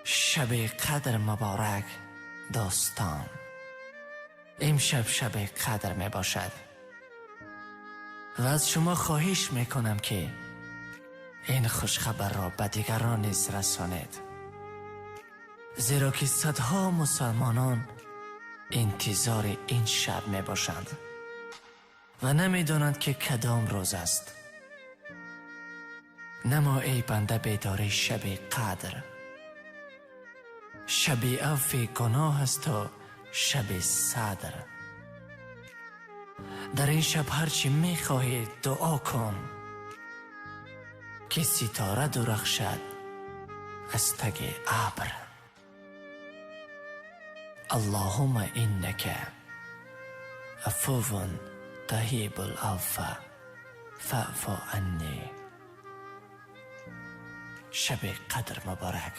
Шаби Қадр муборак, дӯстон. Имшаб Шаби Қадр мебошад ва аз шумо хоҳиш мекунам, ки ин хушхабарро ба дигарон низ расонед, зеро ки садҳо мусалмонон интизори ин шаб мебошанд ва намедонанд, ки кадом рӯз аст. Намо, эй банда, бедори Шаби Қадр. Шаби афви гуноҳ асту шаби сатр. Дар ин шаб ҳарчи мехоҳӣ, дуо кун, ки ситора дурахшад аз таги абр. Аллоҳумма иннака афуввун туҳиббул афва фаъфу анни. Шаби Қадр муборак.